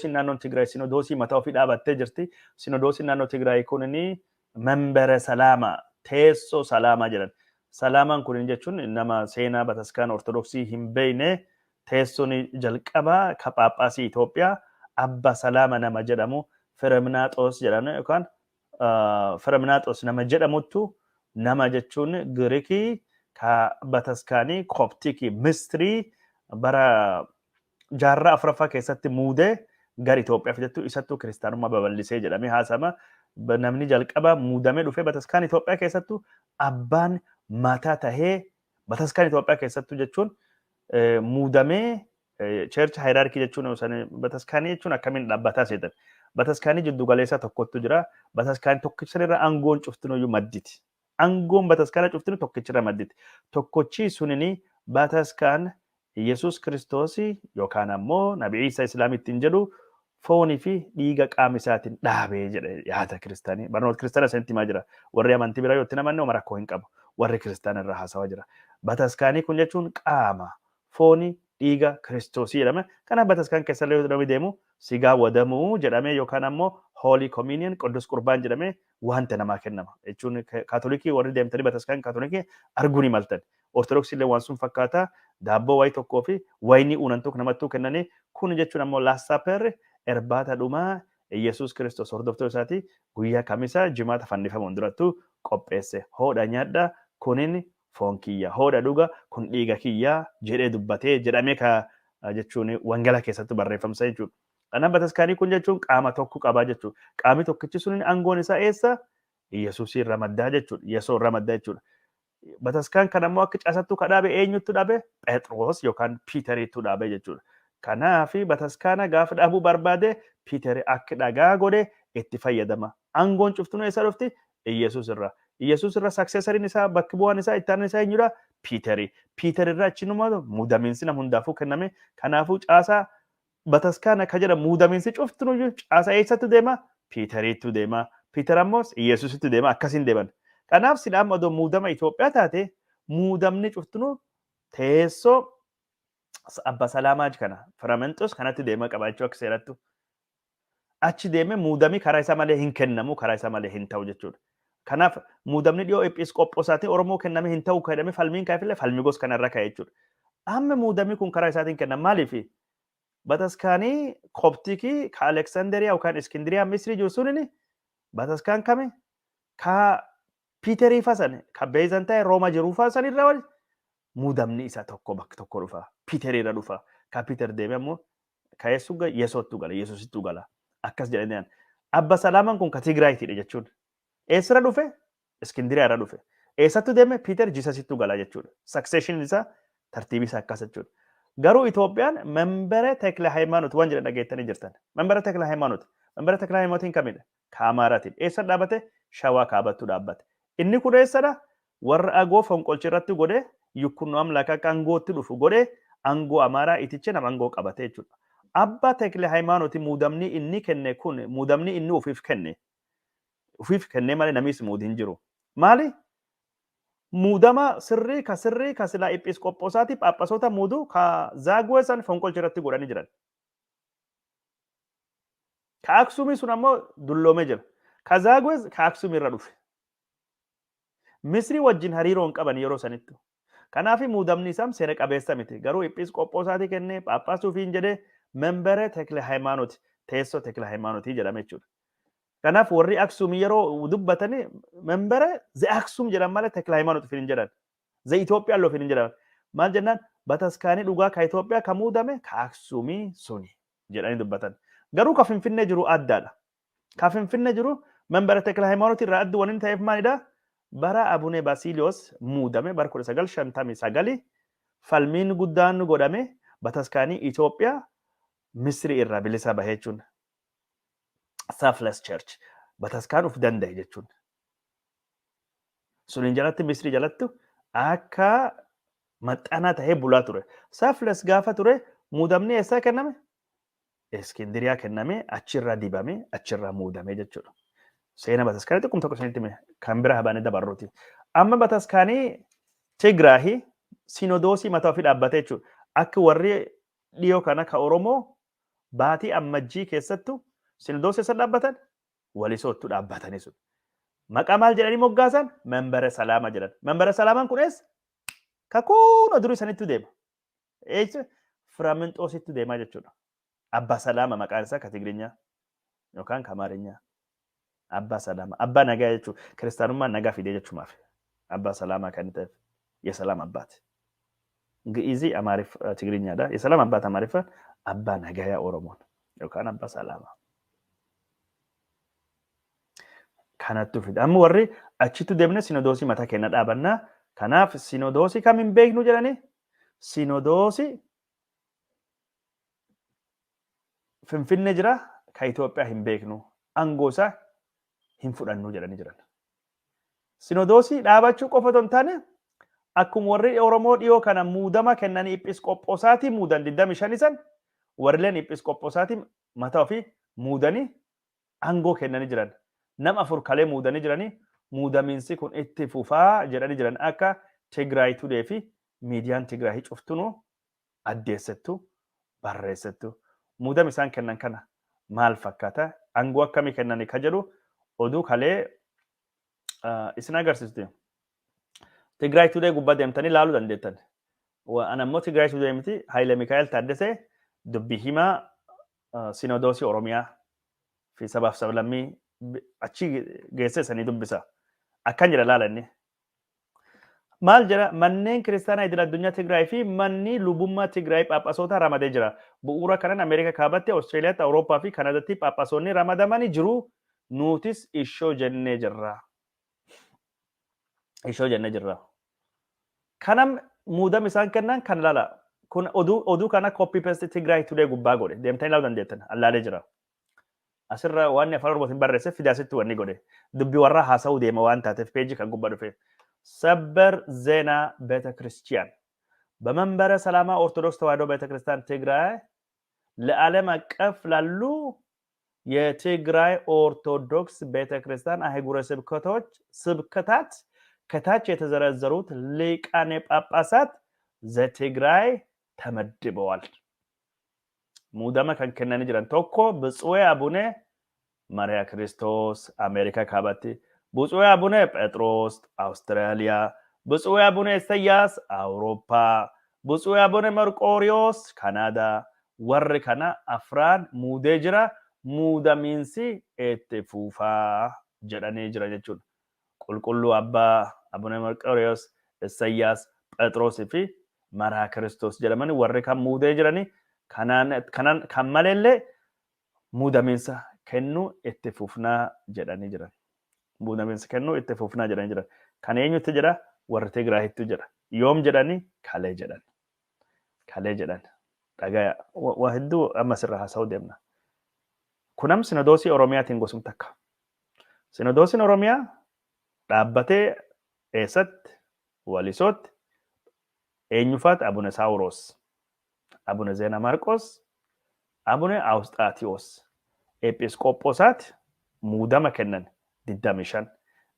Naannoon Tigraay sinodoosii mataa ofii dhaabattee jirti. Sinodoosiin naannoo Tigraay kunini Membere Salaama, teessoo Salaamaa jedhan. Salaamaan kun jechuun nama seenaa bataskaana Ortodoksii hin beekne, teessoon jalqabaa ka Phaaphaasii Itoophiyaa Abba Salaama nama jedhamu, Firemnaaxoos jedhan yookaan Firemnaaxoos nama jedhamuttu, nama jechuun Girikii, ka bataskaanii Koptikii Mistirii bara jaarraa afuraffaa keessatti muudee gara Itoophiyaa fidattu, isattuu kiristaanummaa babal'isee jedhamee haasama. Namni jalqaba muudamee dhufee bataskaan Itoophiyaa keessattuu abbaan mataa tahee bataskaan Itoophiyaa keessattuu jechuun muudamee, church hierarchy jechuun bataskaanii jechuun akkamiin dhaabbataa seetan. Bataskaanii jiddu galeessaa tokkottu jira. Bataskaan tokkicha irra aangoon cuftinuyyuu madditi. Aangoon bataskaana cuftinu tokkicha irra madditi. Tokkochi sunini bataskaan Yesuus Kiristoos yookaan ammoo Nabi Iisaa Islaamittiin jedhu foonii fi dhiiga qaama isaatiin dhaabee jedhe yaada kiristaanii. Barnoota kiristaanaa isinitti himaa jira. Warri amantii biraa yoo itti namanne oma rakkoo hin qabu. Warri kiristaana irraa haasawaa jira. Bataskaanii kun jechuun qaama foonii dhiiga Kiristoosii jedhama. Kanaaf bataskaan keessallee yoo namni deemu sigaa wadamuu jedhamee yookaan ammoo Holy Communion, Qudus Qurbaan jedhamee wanta namaa kennama. Jechuun Kaatolikii warri deemtanii bataskaan Kaatolikii arguu ni maltan. Ortodoksii illee waan sun fakkaata. Daabboo wayii tokkoo fi wayinii uunan tokko namattuu kennanii, kun jechuun ammoo Last Supper, irbaata dhumaa Yesuus Kiristoos hordoftoota isaatii guyyaa Kamisa Jimaata fannifamuun durattuu qopheesse. Hoodha nyaadha, kunin foon kiyya. Hoodha dhuga, kun dhiiga kiyya jedhee dubbatee jedhamee ka jechuun wangeela keessatti barreeffamsa jechuudha. Kanaaf bataskaanii kun jechuun qaama tokko qabaa jechuudha. Qaamni tokkichi sun aangoon isaa eessa? Yesuusii irra maddaa jechuudha. Yesoo irra maddaa jechuudha. Bataskaan kan ammoo akka caasattuu ka dhaabe eenyuttu dhaabe? Phexros yookaan Piiteriittu dhaabe jechuudha. Kanaaf bataskaana gaafa dhaabuu barbaade Piiter akka dhagaa godhe itti fayyadama. Aangoon cuftunuu eessa dhufti? Iyyasuus irraa. Iyyasuus irra successoriin isaa, bakki bu'aan isaa, itti aanaan isaa eenyudha? Piiteri. Piiter irraa achinuma muudamiinsi nama hundaafuu kenname. Kanaafuu caasaa bataskaana ka jedhamu muudamiinsi cuftunuyyuu caasaa eessatti deema? Piiteriittu deema. Piiter ammoo Iyyasuusitti deema, akkasiin deeman. Kanaaf silaa amma odoo muudama Itoophiyaa taate muudamni cuftunuu teessoo Abba Salaamaa kana Firamenxos kanatti deema qabaachuu akka seerattu. Achi deemee muudamii karaa isaa malee hin kennamu, karaa isaa malee hin ta'u jechuudha. Kanaaf muudamni dhiyoo episkophosaatiin Oromoo kenname hin ta'u jedhamee falmiin ka'eefillee falmi gos kanarra ka'e jechuudha. Amma muudamni kun karaa isaatiin kennama. Maaliif? Bataskaanii Koptikii ka Aleksanderiyaa yookaan Iskindiriyaa Misrii jiru sunini bataskaan kami? Ka Piiterii fasan, ka Beezantaayii Rooma jiru fasan irra wal muudamni isa tokko bakka tokko dhufa. Piiterii irra dhufa. Ka Piiter deeme ammoo ka Yesuus gala, Yesuuttu gala, Yesuusittu gala. Akkas jedhanii Abba Salaamaan kun ka Tigraayitiidha jechuun. Eessarra dhufe? Iskindiriyaa irra dhufe. Eessattu deeme? Piiter Jiisasittu gala jechuudha. Succession isaa, tartiibi isaa akkas jechuudha. Garuu Itoophiyaan Membere Tekle Hayimaanot waan jedhan dhageettanii jirtan. Membere Tekle Hayimaanot. Membere Tekle Hayimaanotiin kamidha? Ka Amaaraatiin. Eessa dhaabate? Shawaa kaabattu dhaabbate. Inni kun eessadha? Warra Agoo fonqolchi irratti godhee Yukkunnoo Amlaak akka aangootti dhufu godhee aangoo Amaaraa itiche nama aangoo qabate jechuudha. Abba Tekle Hayimaanoti muudamni inni kenne kun muudamni inni ofiif kenne. Ofiif kennee malee namiis muudi hin jiru. Maali? Muudama sirrii ka sirrii ka silaa episkophosaatii phaaphasoota muudu ka Zaagwee san fonqolchi irratti godhanii jiran. Ka Aksumii sun ammoo dulloomee jira. Ka Zaagwees ka Aksumii irra dhufe. Misrii wajjin hariiroo hin qaban yeroo sanittu. Kanaaf muudamni isaa seera qabeessa miti. Garuu episkophosaatii kennee phaaphaasuu ofiin jedhee Membere Tekle Hayimaanot, teessoo Tekle Hayimaanotii jedhame jechuudha. Kanaaf warri Aksumii yeroo dubbatani Membere ze Aksum jedhan malee Tekle Hayimaanot ofiin hin jedhan. Ze Itoophiyaa ofiin hin jedhan. Maal jennaan, bataskaanii dhugaa ka Itoophiyaa ka muudame ka Aksumii suni jedhanii dubbatan. Garuu ka Finfinnee jiru addaadha. Ka Finfinnee jiru Membere Tekle Hayimaanot irraa addi waan inni ta'eef maalidha? Bara Abune Basiiliyoos muudame bara 1959 falmiin guddaan godhame, bataskaanii Itoophiyaa Misrii irraa bilisa bahe jechuun. Selfless Church, bataskaan uf danda'e jechuun. Suniin jalatti, Misrii jalatti akka maxxanaa tahee bulaa ture. Selfless gaafa ture muudamni eessaa kenname? Iskindiriyaa kenname, achirraa dibame, achirraa muudame jechuudha. Seena bataskaanii xiqqum tokko isinitti hime, kan bira habaanee dabarruuti. Amma bataskaanii Tigraahi sinodoosii mataa ofii dhaabbatee jechuudha. Akka warri dhiyoo kana ka Oromoo Baatii Ammajjii keessattu sinodoosii eessa dhaabbatan? Walisoottu dhaabbatanii sun. Maqaa maal jedhanii moggaasan? Manbara Salaamaa jedhan. Manbara Salaamaan kun eessa? Kakuun durii sanittu deema. Eessa? Firaminxoosittu deemaa jechuudha. Abbaa Salaama maqaan isaa ka Tigiriinyaa yookaan ka Amaarinyaa. Abbaa Salaama. Abbaa nagaa jechuudha. Kiristaanummaan nagaa fidee jechumaaf. Abbaa Salaamaa kan ta'eef. የሰላም አባት ግኢዚ አማሪፍ ትግርኛዳ የሰላም አባት አማሪፍ አባ ነጋያ ኦሮሞን yookaan abbaa salaamaa. Kanattu fida. Amma warri achittu deemne sinodoosii mataa keenya dhaabannaa. Kanaaf sinodoosii kam hin beeknu jedhanii sinodoosii Finfinne jira ka Itoophiyaa hin beeknu aangoo isaa hin fudhannu jedhanii jiran. Sinodoosii dhaabachuu qofa otoo hin taane akkuma warri Oromoo dhiyoo kana muudama kennanii Iphisqophoosaatii muudan 25 san warrileen Iphisqophoosaatii mataa ofii muudanii aangoo kennanii jiran. Nama afur kalee muudanii jiranii muudamiinsi kun itti fufaa jedhanii jiran akka Tigraay Today fi miidiyaan Tigraay cuftunuu addeessettu barreessettu. Muudama isaan kennan kana maal fakkaata? Aangoo akkamii kennanii ka jedhu oduu kalee isin agarsiisti. Tigraay Today gubbaa deemtanii ilaaluu dandeettan. Ana immoo Tigraay Today miti, Haayile Mikaa'el Taaddasee dubbii himaa Sinodoosii Oromiyaa fi sabaaf sablammii achi geessee sanii dubbisa. Akkan jedha laala inni. Maal jedha? Manneen kiristaanaa idil addunyaa Tigraay fi manni lubummaa Tigraay phaaphasoota ramadee jira. Bu'uura kanaan Ameerika kaabatti, Awustreeliyaatti, Awurooppaa fi Kanaadaatti phaaphasoonni ramadamanii jiru. Nutis ishoo jennee jirra. Ishoo jennee jirra. Kanam muudama isaan kennan kan laala. Kun oduu kana copy paste Tigraay Today gubbaa godhe. Deemtanii ilaaluu dandeettan. Allaalee jira. Asirra waan afaan Oromootiin barreesse fidaasitti wanni godhe. Dubbii warraa haasa'uu deema waan taateef peejii kan gubbaa dhufe. ሰበር ዜና ቤተ ክርስቲያን በመንበረ ሰላማ ኦርቶዶክስ ተዋሕዶ ቤተ ክርስቲያን ትግራይ ለዓለም አቀፍ ላሉ የትግራይ ኦርቶዶክስ ቤተ ክርስቲያን አህጉረ ስብከቶች ስብከታት ከታች የተዘረዘሩት ሊቃነ ጳጳሳት ዘትግራይ ተመድበዋል። Muudama kan kennanii jiran tokko ብፁዕ አቡነ መርያ ክርስቶስ አሜሪካ kaabatti, ብፁዕ አቡነ ጴጥሮስ አውስትራሊያ፣ ብፁዕ አቡነ ኢሳያስ አውሮፓ፣ ብፁዕ አቡነ መርቆሪዎስ ካናዳ። Warri kana afraan muudee jira. Muudamiinsi itti fufaa jedhanii jira jechuudha. Qulqulluu Abbaa Abune Marqooriyoos, Isayyaas, Phexroosii fi Maraa Kiristoos jedhamanii warri kan muudee jiranii kanaan kan maleellee muudamiinsa kennuu itti fufnaa jedhanii jiran. Muudamiinsa kennuu itti fufnaa jedhanii jiran. Kan eenyutti jira? Warri Tigraayitti jira. Yoom jedhanii? Kalee jedhan. Kalee jedhan. Dhagaya waa hedduu amma sirra haasa'uu deemna. Kunam sinodoosii Oromiyaatiin gosum takka. Sinodoosiin Oromiyaa dhaabbatee eessatti? Walisootti. Eenyufaatti? Abune Saawuroos, Abune Zeena Marqos, Abune Awusxaatiyoos Episqoophosaati muudama kennan 25,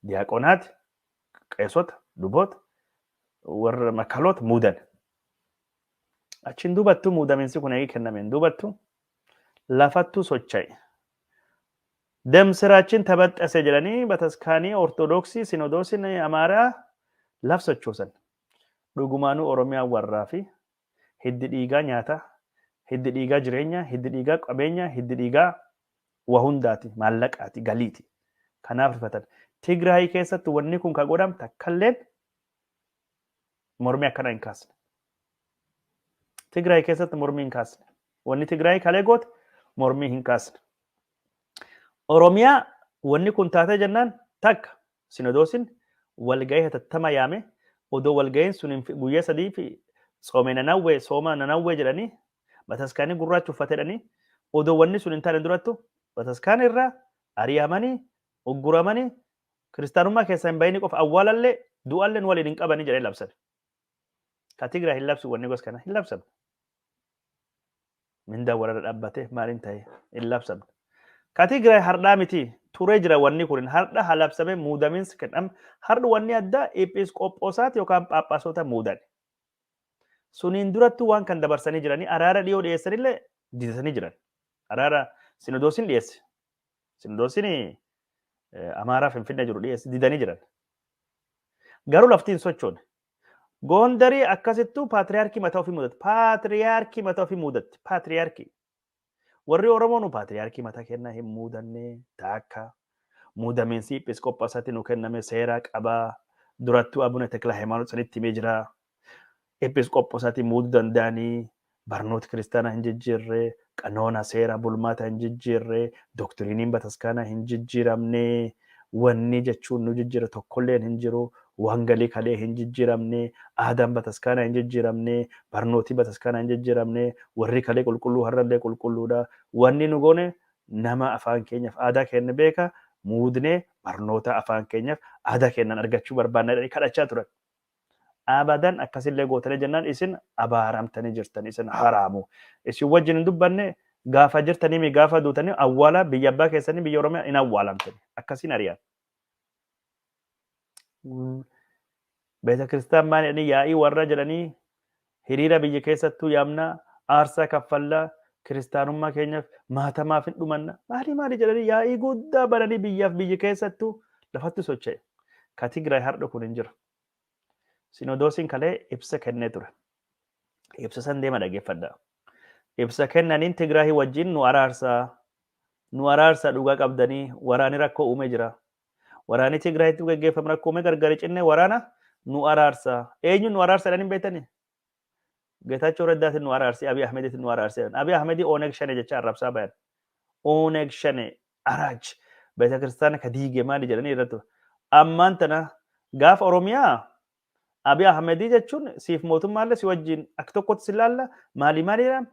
diyaaqonaati, qeesota, luboota, warra makaloota muudan. Achiin duubattuu muudamiinsi kun eegi kennameen duubattu lafattuu socho'e. ደም ስራችን ተበጠሰ jedhanii bataskaanii Ortodoksii sinodoosiin Amaaraa laf sochoosan. Dhugumaanuu Oromiyaa warraa fi hiddi dhiigaa nyaata, hiddi dhiigaa jireenya, hiddi dhiigaa qabeenya, hiddi dhiigaa waa hundaati, maallaqaati, galiiti. Kanaaf rifatan. Tigraay keessatti wanni kun kan godhamu takkalleen mormii akkana hin kaasne. Tigraay keessatti mormii hin kaasne. Wanni Tigraay kalee goote mormii hin kaasne. Oromiyaa wanni kun taatee jennaan takka sinodoosiin walgahii hatattama yaame. Odoo walgahiin sun guyyaa 3 fi tsoome Nanawwee, sooma Nanawwee jedhanii bataskaanii gurraacha uffate jedhanii odoo wanni sun hin taane durattu bataskaana irraa ari'amanii ugguramanii kiristaanummaa keessaa hin bahini qofa awwaalallee du'allee nu waliin hin qabanii jedhanii labsan. Ka Tigraay hin labsu, wanni gos kana hin labsamne. Mindaa warra dhaabbatee maaliin ta'e hin labsamne. Ka Tigraay hardhaa miti, turee jira. Wanni kun hardha halabsame muudamiinsi kennam. Hardhu wanni addaa episqoophosaati yookaan phaaphaasota muudan. Suniin durattuu waan kan dabarsanii jiranii araara dhiyoo dhiyeessanillee didasanii jiran. Araara Sinodoosiin dhiyeesse. Sinodoosiin Amaaraa Finfinnee jiru dhiyeesse didanii jiran. Garuu lafti hin sochoone. Gondarii akkasittuu paatriyaarkii mataa ofii muudatti. Paatriyaarkii mataa ofii muudatti. Paatriyaarkii. Warri Oromoo nu paatriyaarkii mataa kennaa hin muudanne taakka. Muudamiinsi episkoppaasatti nu kenname seera qabaa. Durattuu Abuna Tekla Hayimaanoot sanitti himee jira. Episkoppaasatti muuduu danda'anii barnoota kiristaanaa hin jijjiirre, qanoona seera bulmaata hin jijjiirre, doktiriiniin bataskaanaa hin jijjiiramne, wanni jechuun nu jijjiire tokkolleen hin jiru, wangalii kalee hin jijjiiramne, aadaan bataskaanaa hin jijjiiramne, barnootii bataskaanaa hin jijjiiramne, warri kalee qulqulluu har'allee qulqulluudha. Wanni nu goone nama afaan keenyaaf aadaa keenya beeka, muudnee barnoota afaan keenyaaf aadaa keenyaan argachuu barbaanna jedhanii kadhachaa turan. Abadan akkasillee gootanii jennaan isin abaaramtanii jirtan, isin haraamu. Isin wajjin hin dubbanne gaafa jirtanii mi gaafa duutanii awwaala biyya abbaa keessanii biyya Oromiyaa hin awwaalamtani. Akkasiin ari'an. Beeta kiristaan maal jedhanii yaa'ii warra jedhanii hiriira biyya keessattuu yaamna, aarsaa kaffallaa, kiristaanummaa keenyaaf maatamaaf hin dhumanna. Maali maali jedhanii yaa'ii guddaa bananii biyyaaf biyya keessattuu lafatti socho'e. Ka Tigraay har'a kun hin jiru. Sinodoosiin kalee ibsa kennee ture. Ibsa san deema dhaggeeffadha. Ibsa kennaniin Tigraay wajjin nu araarsaa, nu araarsaa dhugaa qabdanii waraanni rakkoo uumee jira. Waraanni Tigraayitti gaggeeffamu rakkoo uumee gargari cinnee waraana nu araarsaa. Eenyu nu araarsa jedhanii beektanii? Geetaachoo Reddaatiin nu araarsi, Abiy Ahmediitiin nu araarsi. Abiy Ahmedii Ooneg Shane jecha arrabsaa bayan. Ooneg Shane araaj beeta kiristaana ka diige maali jedhanii irratti. Ammaan tana gaafa Oromiyaa Abiy Ahmedii jechuun siif mootummaallee si wajjin akka tokkotti si laalla maali maali jedhan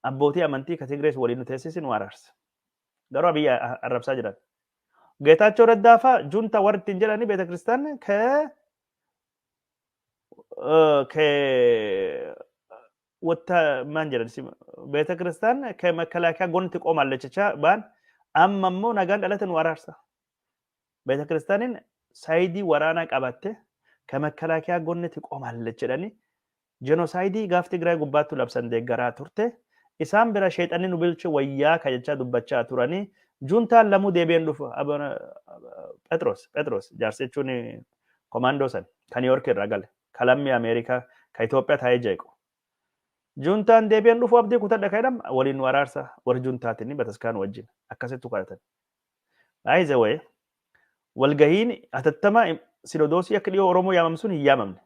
abbootii amantii ka Tigrees waliin nu teessisi nu araarsa. Garuu Abiy arrabsaa jiran. Geetaachoo Reddaa faa junta warri ittiin jedhanii beeta kiristaanni ka ወታ ማን jedhan ቤተ ክርስቲያን ከመከላከያ ጎን ትቆማለች ቻ ባን amma immoo nagaan dhalate nu araarsa. ቤተ ክርስቲያንን saayidii waraanaa qabatte ከመከላከያ ጎን ትቆማለች jedhanii jenosaayidii gaaf Tigraay gubbaattu labsan deeggaraa turte. Isaan bira sheexanni nu bilche wayyaa ka jechaa dubbachaa turanii juntaan lamuu deebi'een dhufu Phexros Phexros jaarsa jechuun komaandoo san kan York irraa gale ka lammii Ameerikaa ka Itoophiyaa taa'ee jeequ. Juntaan deebi'een dhufu abdii kutadha ka jedham waliin nu araarsa warri juntaatiin bataskaan wajjin akkasittu kadhatan. By the way, walgahiin hatattama sinodoosii akka dhiyoo Oromoo yaamamsu sun hin yaamamne.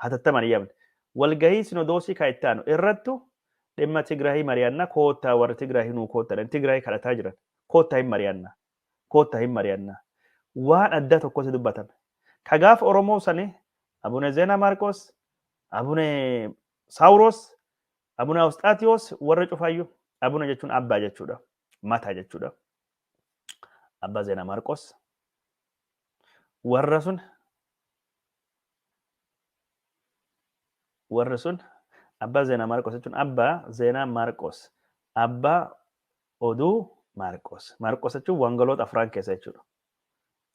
Hatattamaan hin yaamamne. Walgahii sinodoosii kan itti aanu irrattu dhimma Tigraahii mari'annaa koottaa warri Tigraahii nuu koottaa Tigraahii kadhataa jiran koottaa hin mari'annaa koottaa hin mari'annaa waan addaa tokkotu dubbatame. Ka gaafa Oromoo sani Abune Zeenaa Maarqos, Abune Saawuros, Abune Awusxaatiyoos warra cufaayyuu Abune jechuun abbaa jechuudha. Mataa jechuudha. Abbaa Zeenaa Maarqos warra sun warri sun abbaa Zeenaa Maarqos jechuun abbaa Zeenaa Maarqos abbaa oduu Maarqos. Maarqos jechuun wangaloota afran keessa jechuudha.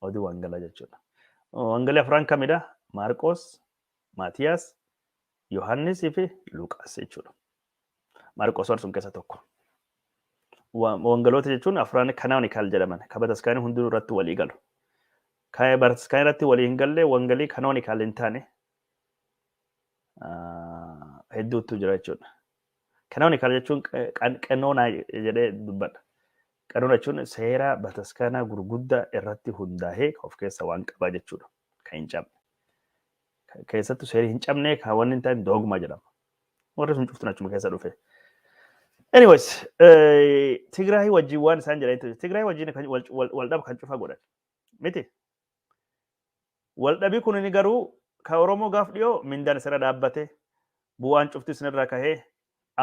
Oduu wangalaa jechuudha. Wangalii afran kamidha? Maarqos, Maatiyaas, Yohaannisii fi Luqaas jechuudha. Maarqos warra sun keessa tokko. Wangaloota jechuun afran canonical jedhaman ka bataskaanii hundinuu irratti walii galu. Ka bataskaanii irratti walii hin galle wangalii canonical hin taane hedduutu jira jechuudha. Canonical jechuun qenoonaa jedhee dubbadha. Qenoona jechuun seera bataskaanaa gurguddaa irratti hundaa'ee of keessa waan qabaa jechuudha. Kan hin cabne. Keessattuu seerri hin cabne kan wanni hin taane doogmaa jedhama. Warri sun cuftuun achuma keessa dhufe. Anyways, Tigraay wajjin waan isaan jedhanitu Tigraay wajjin wal dhaba kan cufa godhan. Miti. Wal dhabii kun inni garuu ka Oromoo gaaf dhiyoo mindaan isirra dhaabbate bu'aan cufti isinirraa kahee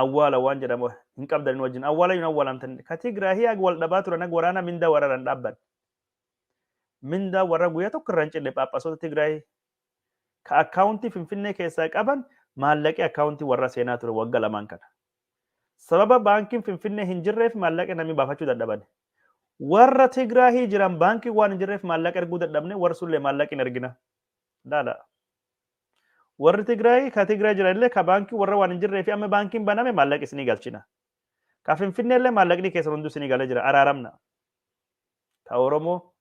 awwaala waan jedhamu hin qabdan wajjin awwaala hin awwaalamtan ka Tigraahii ag wal dhabaa turan ag waraana mindaa warra hin dhaabban. Mindaa warra guyyaa tokko irra hin cinne phaaphaasota Tigraahii ka akkaawuntii Finfinnee keessaa qaban maallaqee akkaawuntii warra seenaa ture wagga lamaan kana. Sababa baankiin Finfinnee hin jirreef maallaqa namni baafachuu dadhaban. Warra Tigraahii jiran baankii waan hin jirreef maallaqa erguu dadhabne warri sunillee maallaqa hin ergina. Laala. Warri Tigraahii ka Tigraay jiran illee ka baankii warra waan hin jirree fi amma baankiin baname maallaqa isinii galchina. Ka Finfinnee illee maallaqni keessan hunduu isinii galee jira, araaramna. Ka Oromoo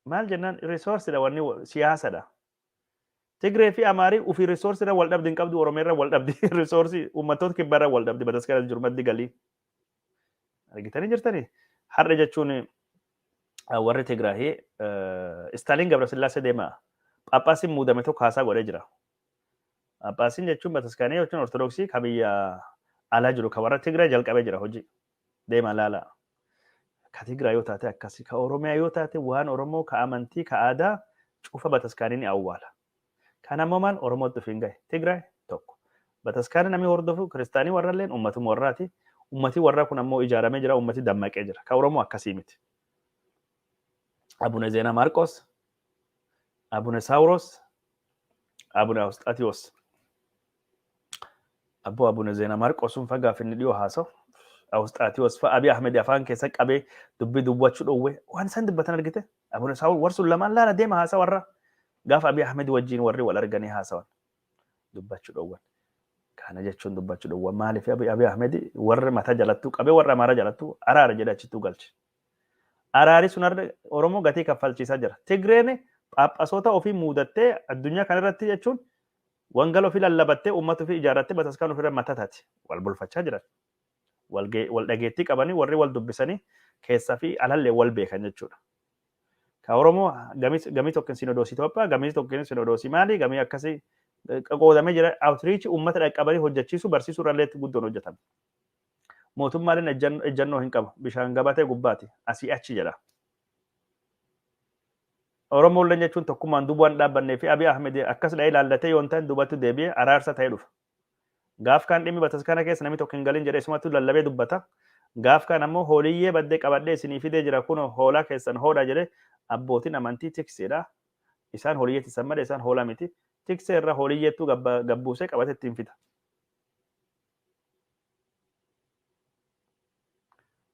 maal jennaan resource-dha, wanni siyaasadha. Tigree fi Amaarii ofii resource-irra wal dhabdi hin qabdu, Oromoo irra wal dhabdi, resource uummattoota kibbaa irra wal dhabdi, bataskaana jiru maddi galii. Argitanii jirtanii? Har'a jechuun warri Tigraahii Istaaliin Gabrasillaasee deema. Phaaphaasiin muudame tokko haasaa godhee jira. Phaaphaasiin jechuun bataskaanii jechuun Ortodoksii ka biyya alaa jiru ka warra Tigraay jalqabee jira hojii. Deema laala. Ka Tigraay yoo taate akkasi, ka Oromiyaa yoo taate waan Oromoo ka amantii ka aadaa cufa bataskaanii ni awwaala. Kan ammoo maal Oromootti ofiin gahe. Tigraay tokko. Bataskaana namni hordofu kiristaanii warralleen uummatuma warraati. Uummatii warraa kun ammoo ijaaramee jira, uummati dammaqee jira. Ka Oromoo akkasii miti. Abune Zeenaa Maarqos, Abune Saawuros, Abune Awusxaatiyoos. Abboo Abune Zeenaa Maarqos sun fa gaafa inni dhiyoo haasa'u. Awusxaatiyoos fa Abiy Ahmed afaan keessa qabee dubbii dubbachuu dhowwe. Waan isaan dubbatan argite? Abune Saawul warri sun lamaan laala deema haasa warra. Gaafa Abiy Ahmed wajjin warri wal arganii haasawan dubbachuu dhowwan. Kana jechuun dubbachuu dhowwan. Maaliif Abiy Ahmed warra mataa jalattuu qabee warra Amaaraa jalattuu araara jedhee achittuu galche. Araari sun har'a Oromoo gatii kaffalchiisaa jira. Tigreen phaaphasoota ofii muudattee addunyaa kanarratti jechuun wangala ofii lallabattee uummata ofii ijaarrattee bataskaan ofirra mataa taati. Wal bulfachaa jiran. Wal dhageettii qabanii warri wal dubbisanii keessaa fi alallee wal beekan jechuudha. Ka Oromoo gamii tokko sinodoosii Itoophiyaa, gamii tokko sinodoosii maali, gamii akkasii qoodamee jira. Outreach uummata dhaqqabanii hojjechiisuu barsiisuu irrallee guddoon hojjetame. Mootummaaleen ejjannoo hin qabu. Bishaan gabatee gubbaati. Asii achi jedha. Oromoolleen jechuun tokkummaan duubaan dhaabbannee fi Abiy Ahmed akkas dha'ee ilaallatee yoo hin ta'in duubatti deebi'ee araarsa ta'ee dhufa. Gaaf kaan dhimmi bataskaana keessa namni tokko hin galin jedhee isumatti lallabee dubbata. Gaaf kaan ammoo hooliyyee baddee qabadhee isinii fidee jira, kunoo hoolaa keessan hoodhaa jedhee. Abbootiin amantii tikseedha. Isaan hooliyyee tiksan malee isaan hoolaa miti. Tiksee irraa hooliyyeettuu gabbuusee qabatee ittiin fida.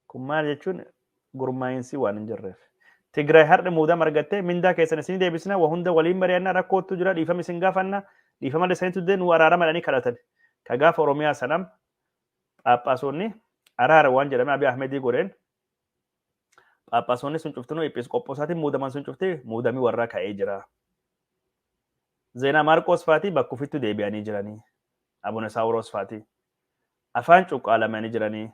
Kun maal jechuun gurmaa'iinsi waan hin jirreef. Tigraay har'a muudama argattee mindaa keessan isinii deebisna, waa hunda waliin mari'anna, rakkootu jira, dhiifama isin gaafanna, dhiifama illee isinitti didee nu araarama jedhanii kadhatan. Ka gaafa Oromiyaa sanam phaaphaasonni araara waan jedhame Abiy Ahmedii godheen phaaphaasonni sun cuftinuu episkoposaatiin muudaman sun cuftee muudamii warraa ka'ee jira. Zeenaa Maarqoos faatii bakka ofittu deebi'anii jiranii. Abuna Saawuroos faatii. Afaan cuqqaalamanii jiranii.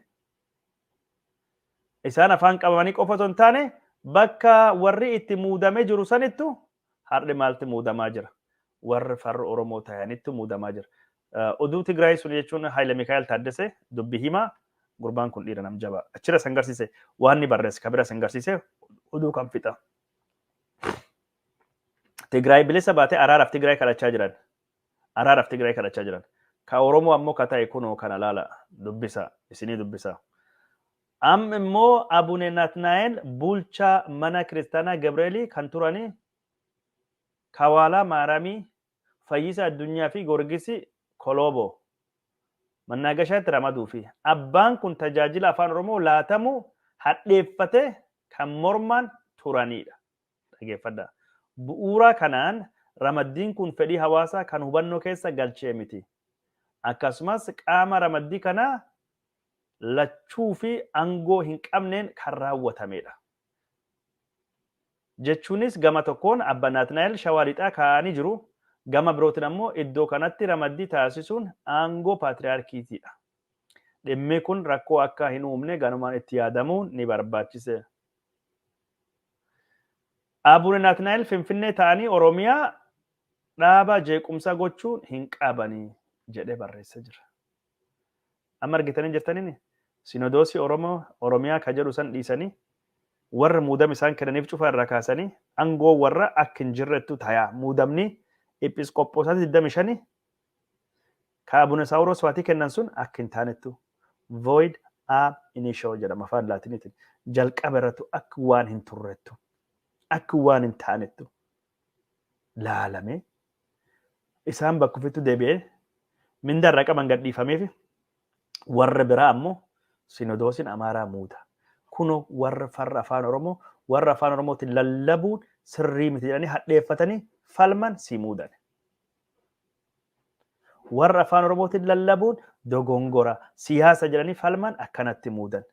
Isaan afaan qabamanii qofa osoo hin taane bakka warri itti muudamee jiru sanittu har'i maalti muudamaa jira? Warri farra Oromoo ta'anittu muudamaa jira. Oduu Tigraay sun jechuun Haayile Mikaa'el Taaddasee dubbi himaa gurbaan kun dhiira nam jabaa. Achirra san garsiise waan inni barreesse kabira san garsiise oduu kan fixa. Tigraay bilisa baatee araaraaf Tigraay kadhachaa jiran. Araaraaf Tigraay kadhachaa jiran. Ka Oromoo ammoo ka ta'e kunoo kana laala dubbisa isinii dubbisa. Amma immoo Abune Naatnaa'el bulchaa mana kiristaanaa Gabreelii kan turanii Kawaalaa Maaramii Fayyisa Addunyaa fi Goorgisi Koloobo Mannaagashaatti ramaduu fi abbaan kun tajaajila afaan Oromoo laatamuu hadheeffatee kan mormaan turanidha. Dhageeffadhaa. Bu'uura kanaan ramaddiin kun fedhii hawaasaa kan hubannoo keessa galchee miti. Akkasumas qaama ramaddii kanaa lachuu fi angoo hin qabneen kan raawwatamedha. Jechuunis gama tokkoon Abba Naatnaa'el Shawaa Lixaa kaa'anii jiru, gama birootiin ammoo iddoo kanatti ramaddii taasisuun aangoo paatriyaarkiitiidha. Dhimmi kun rakkoo akka hin uumne ganumaan itti yaadamuun ni barbaachise. Abune Naatnaa'el Finfinnee ta'anii Oromiyaa dhaaba jeequmsaa gochuun hin qabanii jedhee barreessee jira. Amma argitanii jirtaniin Sinodoosii Oromoo Oromiyaa ka jedhu san dhiisanii warra muudama isaan kennaniif cufa irraa kaasanii aangoo warra akka hin jirrettu tayaa. Muudamni Episkophoosaati 25 ka Abune Saawuroos faatii kennan sun akka hin taanettu void ab initio jedhama afaan Laatiniitiin. Jalqaba irrattu akka waan hin turrettu, akka waan hin taanettu laalame isaan bakka ofittu deebi'ee mindaa irraa qaban gadhiifameef warra biraa ammoo sinodoosiin Amaaraa muuda. Kunoo warra farra afaan Oromoo warra afaan Oromootiin lallabuun sirrii miti jedhanii hadheeffatanii falman si muudan. Warra afaan Oromootiin lallabuun dogongora siyaasa jedhanii falman akkanatti muudan.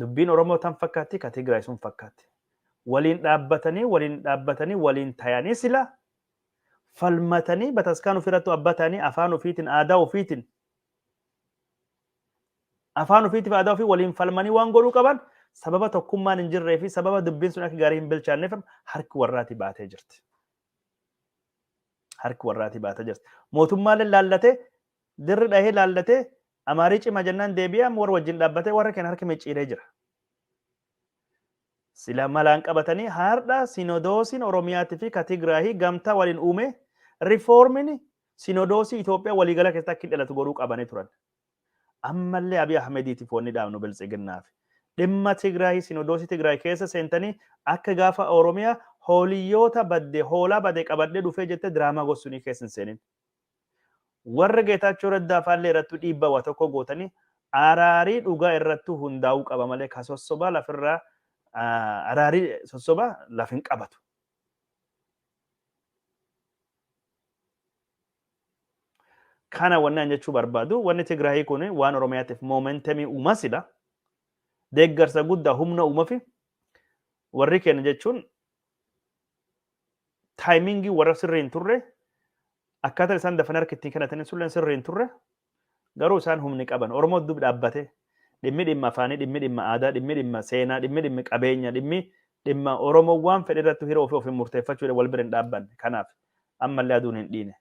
Dubbiin Oromoo tan fakkaatti, ka Tigraay sun fakkaatti. Waliin dhaabbatanii, waliin dhaabbatanii, waliin tayanii, sila falmatanii, bataskaan ofirrattu abbaa ta'anii, afaan ofiitiin, aadaa ofiitiin, afaan ofiitiif aadaa ofii waliin falmanii waan godhuu qaban, sababa tokkummaan hin jirree fi sababa dubbiin sun akka gaarii hin bilchaanneef harki warraati baatee jirti. Harki warraati baatee jirti. Mootummaaleen laallatee, dirri dhahee laallatee, Amaarii cima jennaan deebi'ee amma warra wajjin dhaabbatee warra keenya harka micciiree jira. Sila malaan qabatanii har'a sinodoosiin Oromiyaatii fi ka Tigraahii gamtaa waliin uume, rifoormiin sinodoosii Itoophiyaa waliigala keessatti akka hin dhalatu godhuu qabanii turan. Ammallee Abiy Ahmediitiif wanni dhaabnu, Biltsiginnaaf, dhimma Tigraahii, sinodoosii Tigraay keessa seentanii akka gaafa Oromiyaa hooliyyoota badde, hoolaa bade qabadhee dhufee jettee diraamaa gosunii keessa hin seenin. Warra Geetaachoo Raddaa faallee irrattuu dhiibbaa waa tokko gootanii araarii dhugaa irrattuu hundaa'uu qaba malee ka sossobaa lafirraa, araarii sossobaa laf hin qabatu. Kana wanni an jechuu barbaadu, wanni Tigraahii kun waan Oromiyaatiif momentumii uuma sila. Deeggarsa guddaa humna uumafi warri keenya jechuun timingii warra sirrii hin turre, akkaataa isaan dafanii harka ittiin kennatanii sulleen sirrii hin turre. Garuu isaan humni qaban Oromoo dub dhaabbate, dhimmi dhimma afaanii, dhimmi dhimma aadaa, dhimmi dhimma seenaa, dhimmi dhimmi qabeenya, dhimmi dhimma Oromoo waan fedhe irratti hiree ofii ofiin murteeffachuu wal bira hin dhaabbanne. Kanaaf ammallee aduun hin dhiine.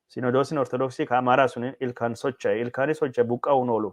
Sinodoosiin Ortodoksii ka Amaaraa sun ilkaan socho'e, ilkaanis socho'e, buqqa'uun oolu.